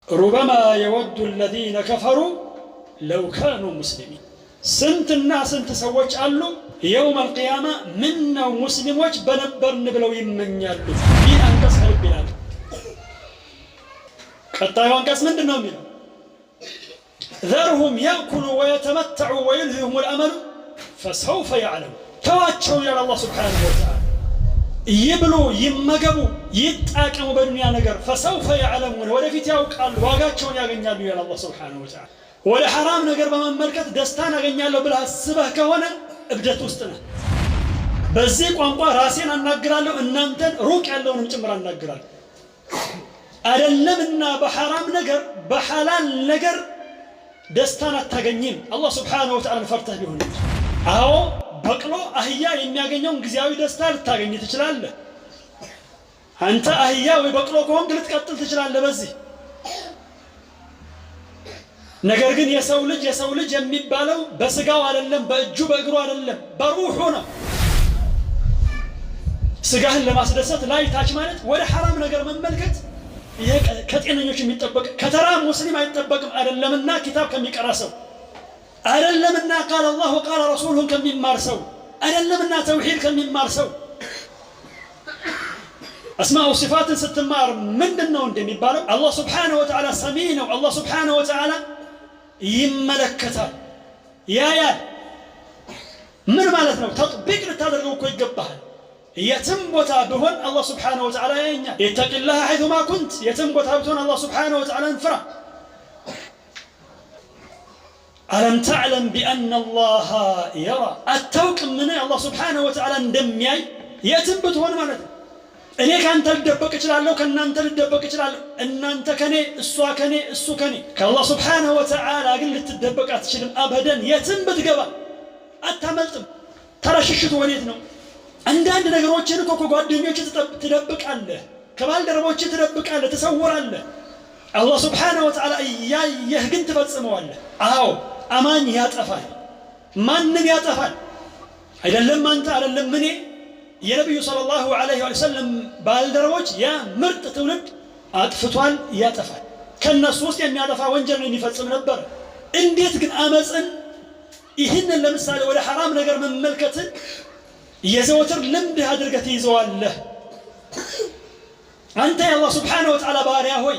ربما يود الذين كفروا لو كانوا مسلمين። ስንትና ስንት ሰዎች አሉ يوم القيامة ምን ነው ሙስሊሞች በነበርን ብለው ይመኛሉ። ይህ አንቀጽ ከልብ ይላል። ቀጣዩ አንቀጽ ምንድን ነው የሚለው? ذرهم يأكلوا ويتمتعوا ويلههم الأمل فسوف يعلمون። ተዋቸው ይላል አላህ سبحانه وتعالى። ይብሉ፣ ይመገቡ፣ ይጣቀሙ በዱንያ ነገር فسوف يعلمون ወደፊት ያውቃሉ፣ ዋጋቸውን ያገኛሉ ይላል አላህ سبحانه وتعالى። ወደ ሐራም ነገር በመመልከት ደስታን አገኛለሁ ብለህ አስበህ ከሆነ እብደት ውስጥ ነህ። በዚህ ቋንቋ ራሴን አናግራለሁ፣ እናንተን ሩቅ ያለውንም ጭምር አናግራለሁ። አይደለምና በሐራም ነገር በሐላል ነገር ደስታን አታገኝም። አላህ سبحانه وتعالى ን ፈርተህ ቢሆን እንጂ። አዎ በቅሎ አህያ የሚያገኘውን ጊዜያዊ ደስታ ልታገኝ ትችላለህ። አንተ አህያ ወይ በቅሎ ከሆንክ ልትቀጥል ትችላለህ በዚህ ነገር። ግን የሰው ልጅ የሰው ልጅ የሚባለው በስጋው አይደለም፣ በእጁ በእግሩ አይደለም፣ በሩሑ ነው። ስጋህን ለማስደሰት ላይ ታች ማለት ወደ ሐራም ነገር መመልከት ይሄ ከጤነኞች የሚጠበቅ ከተራ ሙስሊም አይጠበቅም። አይደለምና ኪታብ ከሚቀራ ሰው፣ አይደለምና قال الله قال رسوله ን ከሚማር ሰው፣ አይደለምና ተውሂድ ከሚማር ሰው። أسماء صفات ን ስትማር ምንድን ነው እንደሚባለው? አላህ سبحانه وتعالى ሰሚ ነው። አላህ سبحانه وتعالى ይመለከታል፣ ያያል። ምን ማለት ነው? تطبيق ልታደርገው እኮ ይገባሃል። የትም ቦታ ብሆን አላህ سبحانه وتعالى ያየኛል። اتق الله حيثما كنت፣ የትም ቦታ ብትሆን አላህ سبحانه وتعالى ን ፍራ። ألم تعلم بأن الله يرى፣ አታውቅምን አላህ سبحانه وتعالى እንደሚያይ የትም ብትሆን ማለት ነው። እኔ ከአንተ ልደበቅ እችላለሁ፣ ከእናንተ ልደበቅ እችላለሁ። እናንተ ከኔ፣ እሷ ከኔ፣ እሱ ከኔ። ከአላህ سبحانه وتعالى ግን ልትደበቅ አትችልም። أبدا የትም ብትገባ አታመልጥም። ታዲያ ሽሽቱ ወዴት ነው? አንዳንድ ነገሮችን እኮ ከጓደኞች ትደብቃለህ፣ ከባልደረቦች ትደብቃለህ፣ ትሰውራለህ። አላህ سبحانه وتعالى እያየህ ግን ትፈጽመዋለህ። አዎ አማኝ ያጠፋል፣ ማንም ያጠፋል። አይደለም አንተ አይደለም እኔ፣ የነቢዩ صلى الله عليه وسلم ባልደረቦች ያ ምርጥ ትውልድ አጥፍቷል፣ ያጠፋል። ከእነሱ ውስጥ የሚያጠፋ ወንጀል ነው የሚፈጽም ነበር። እንዴት ግን አመፅን ይህንን ለምሳሌ ወደ ሐራም ነገር መመልከትን የዘወትር ልምድህ አድርገህ ትይዘዋለህ? አንተ የአላህ سبحانه وتعالى ባሪያ ሆይ፣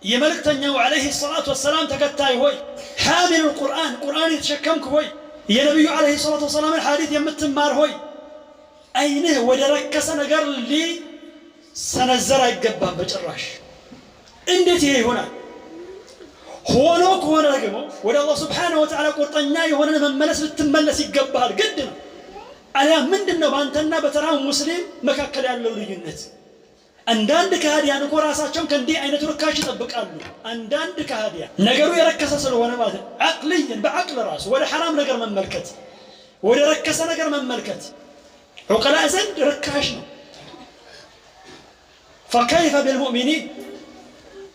የመልእክተኛው عليه الصلاة والسلام ተከታይ ሆይ፣ حامل القرآن ቁርአን የተሸከምክ ሆይ፣ የነቢዩ عليه الصلاة والسلام ን ሐዲት የምትማር ሆይ፣ አይንህ ወደ ረከሰ ነገር ሊሰነዘር አይገባም በጭራሽ። እንዴት ይሄ ይሆናል? ሆኖ ከሆነ ደግሞ ወደ አላህ سبحانه وتعالى ቁርጠኛ የሆነን መመለስ ልትመለስ ይገባሃል፣ ግድ ነው። አሊያ ምንድን ነው በአንተና በተራው ሙስሊም መካከል ያለው ልዩነት? አንዳንድ ከሃዲያን እኮ ራሳቸውን ከእንዲህ አይነቱ ርካሽ ይጠብቃሉ። አንዳንድ ከሃዲያን ነገሩ የረከሰ ስለሆነ ማለት ነው። عقليا በዓቅል ራሱ ወደ ሐራም ነገር መመልከት፣ ወደ ረከሰ ነገር መመልከት عقلاء ዘንድ ርካሽ ነው። فكيف بالمؤمنين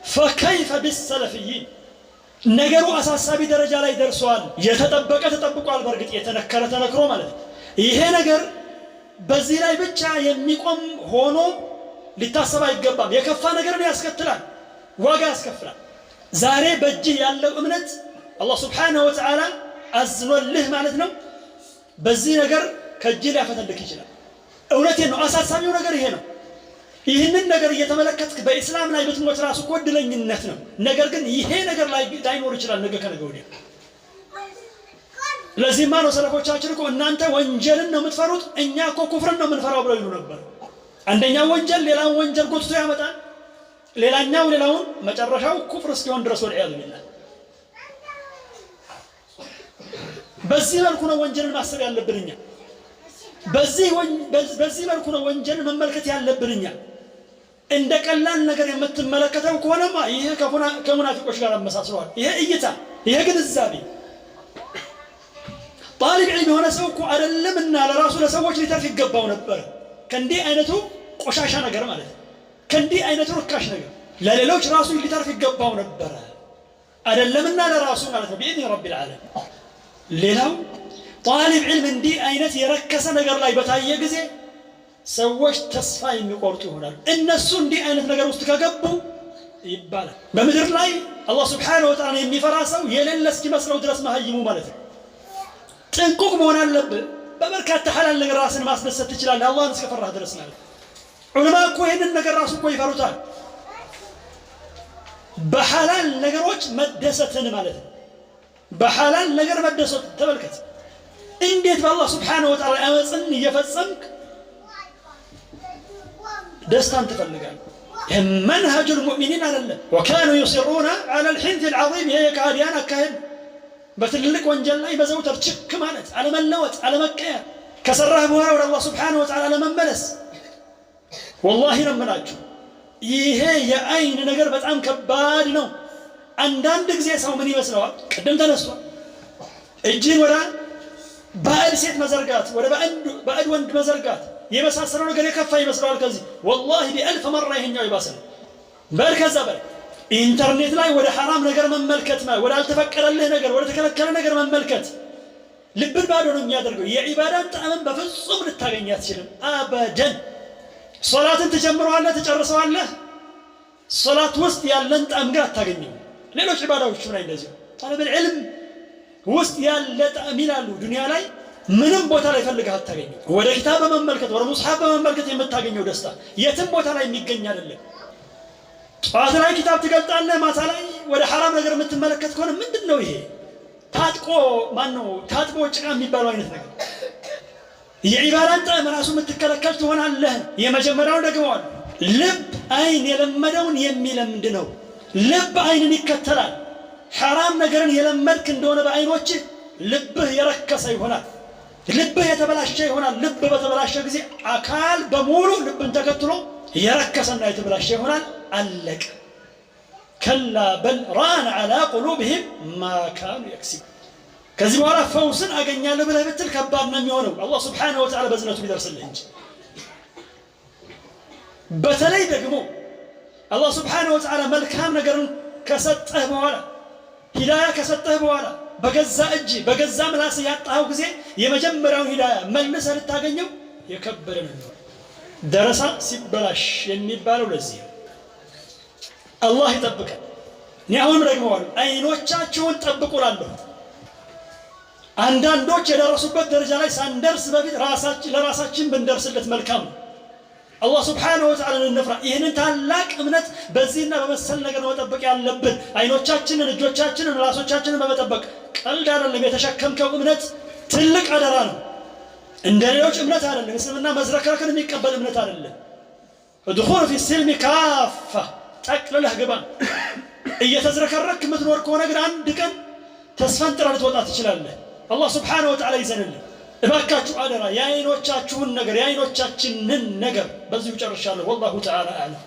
فكيف بالسلفيين። ነገሩ አሳሳቢ ደረጃ ላይ ደርሷል። የተጠበቀ ተጠብቋል። በእርግጥ የተነከረ ተነክሮ ማለት ነው። ይሄ ነገር በዚህ ላይ ብቻ የሚቆም ሆኖ ሊታሰብ አይገባም። የከፋ ነገርን ያስከትላል፣ ዋጋ ያስከፍላል። ዛሬ በእጅህ ያለው እምነት አላህ سبحانه وتعالى አዝኖልህ ማለት ነው። በዚህ ነገር ከእጅህ ሊያፈተልክ ይችላል። እውነቴን ነው። አሳሳቢው ነገር ይሄ ነው። ይህንን ነገር እየተመለከትክ በኢስላም ላይ ብትሞት ራሱ እኮ እድለኝነት ነው። ነገር ግን ይሄ ነገር ላይኖር ይችላል ነገ ከነገ ወዲያ። ለዚህማ ነው ሰለፎቻችን እኮ እናንተ ወንጀልን ነው የምትፈሩት፣ እኛ እኮ ኩፍርን ነው የምንፈራው ብለው ይሉ ነበር። አንደኛው ወንጀል ሌላውን ወንጀል ጎትቶ ያመጣል፣ ሌላኛው ሌላውን፣ መጨረሻው ኩፍር እስኪሆን ድረስ والعياذ بالله። በዚህ መልኩ ነው ወንጀልን ማሰብ ያለብን እኛ። በዚህ መልኩ ነው ወንጀልን መመልከት ያለብን እኛ። እንደ ቀላል ነገር የምትመለከተው ከሆነማ ይሄ ከሙናፊቆች ጋር አመሳስለዋል። ይሄ እይታ፣ ይሄ ግንዛቤ طالب علم የሆነ ሰው እኮ አይደለምና ለራሱ ለሰዎች ሊተርፍ ይገባው ነበር። ከእንዲህ አይነቱ ቆሻሻ ነገር ማለት ነው። ከእንዲህ አይነቱ ርካሽ ነገር ለሌሎች ራሱ ሊተርፍ ይገባው ነበረ አይደለምና ለራሱ ማለት ነው። بإذن رب العالمين። ሌላው طالب علم እንዲህ አይነት የረከሰ ነገር ላይ በታየ ጊዜ ሰዎች ተስፋ የሚቆርጡ ይሆናሉ። እነሱ እንዲህ አይነት ነገር ውስጥ ከገቡ ይባላል። በምድር ላይ አላህ ስብሓነሁ ወተዓላ የሚፈራ ሰው የሌለ እስኪመስለው ድረስ መሀይሙ ማለት ነው። ጥንቁቅ መሆን አለብህ። በበርካታ ሐላል ነገር ራስን ማስደሰት ትችላለህ፣ አላህን እስከፈራህ ድረስ ማለት ነው። ዑለማ እኮ ይህንን ነገር ራሱ እኮ ይፈሩታል። በሐላል ነገሮች መደሰትን ማለት ነው። በሐላል ነገር መደሰት ተመልከት፣ እንዴት በአላህ ስብሓነሁ ወተዓላ አመፅን እየፈጸምክ ደስታን ትፈልጋለህ? ይህ منهج المؤمنين አይደለም። وكانوا يصرون على الحنث العظيم። ይሄ የከሃዲያን አካሄድ በትልልቅ ወንጀል ላይ በዘውተር ችክ ማለት፣ አለመለወጥ፣ አለመቀየር፣ ከሰራህ በኋላ ወደ አላህ ስብሓነሁ ወተዓላ አለመመለስ። ወላሂ ነው የምላችሁ ይሄ የአይን ነገር በጣም ከባድ ነው። አንዳንድ ጊዜ ሰው ምን ይመስለዋል? ቅድም ተነስቷል። እጅህን ወደ ባዕድ ሴት መዘርጋት፣ ወደ ባዕድ ወንድ መዘርጋት የመሳሰለው ነገር የከፋ ይመስለዋል። ከዚህ ወላሂ بألف مرة ይሄኛው የባሰ ነው። በል ከዛ በላይ ኢንተርኔት ላይ ወደ ሐራም ነገር መመልከት፣ ወደ አልተፈቀደልህ ነገር፣ ወደ ተከለከለ ነገር መመልከት ልብን ባዶ ነው የሚያደርገው። የዒባዳን ጣዕምን በፍጹም ልታገኝ አትችልም አበደን። ሶላትን ትጀምረዋለህ፣ ትጨርሰዋለህ። ሶላት ውስጥ ያለን ጣዕም ግን አታገኘው። ሌሎች ዒባዳዎችም ላይ እንደዚሁ طلب العلم ውስጥ ያለ ጣዕም ይላሉ ዱንያ ላይ ምንም ቦታ ላይ ፈልገህ አታገኘው። ወደ ኪታብ በመመልከት ወደ ሙስሐፍ በመመልከት የምታገኘው ደስታ የትም ቦታ ላይ የሚገኝ አይደለም። ጠዋት ላይ ኪታብ ትገልጣለህ፣ ማታ ላይ ወደ ሐራም ነገር የምትመለከት ከሆነ ምንድን ነው ይሄ? ታጥቆ ማነው ታጥቦ ጭቃ የሚባለው አይነት ነገር የዒባዳን ጣዕም ራሱ የምትከለከል ትሆናለህ። የመጀመሪያውን ደግመዋል። ልብ አይን የለመደውን የሚለምድ ነው። ልብ አይንን ይከተላል። ሐራም ነገርን የለመድክ እንደሆነ በአይኖችህ ልብህ የረከሰ ይሆናል። ልብህ የተበላሸ ይሆናል። ልብ በተበላሸ ጊዜ አካል በሙሉ ልብን ተከትሎ የረከሰና የተበላሸ ይሆናል። አለቀ። كلا بل ران على قلوبهم ما كانوا يكسبون። ከዚህ በኋላ ፈውስን አገኛለሁ ብለህ ብትል ከባድ ነው የሚሆነው፣ አላህ ስብሓነሁ ወተዓላ በዝነቱ ቢደርስልህ እንጂ። በተለይ ደግሞ አላህ ስብሓነሁ ወተዓላ መልካም ነገርን ከሰጠህ በኋላ፣ ሂዳያ ከሰጠህ በኋላ፣ በገዛ እጅ በገዛ ምላስ ያጣኸው ጊዜ የመጀመሪያውን ሂዳያ መልሰህ ልታገኘው የከበደ ነው የሚሆነው። ደረሳ ሲበላሽ የሚባለው ለዚህ ነው። አላህ ይጠብቀን። እኔ አሁንም ደግመዋለሁ፣ አይኖቻችሁን ጠብቁ እላለሁ። አንዳንዶች የደረሱበት ደረጃ ላይ ሳንደርስ በፊት ለራሳችን ብንደርስለት መልካም ነው። አላህ ስብሓነሁ ወተዓላ እንፍራ። ይህንን ታላቅ እምነት በዚህና በመሰል ነገር መጠበቅ ያለብን አይኖቻችንን፣ እጆቻችንን፣ ራሶቻችንን በመጠበቅ ቀልድ አይደለም። የተሸከምከው እምነት ትልቅ አደራ ነው። እንደ ሌሎች እምነት አይደለም። እስልምና መዝረክረክን የሚቀበል እምነት አይደለም። ادخلوا في السلم كافة፣ ጠቅልለህ ግባ። እየተዝረከረክ የምትኖር ከሆነ ግን አንድ ቀን ተስፈንጥረህ ልትወጣ ትችላለህ። አላህ ስብሓነሁ ወተዓላ ይዘንልን። እባካችሁ አደራ የአይኖቻችሁን ነገር የአይኖቻችንን ነገር በዚሁ ጨርሻለሁ። والله تعالى أعلم።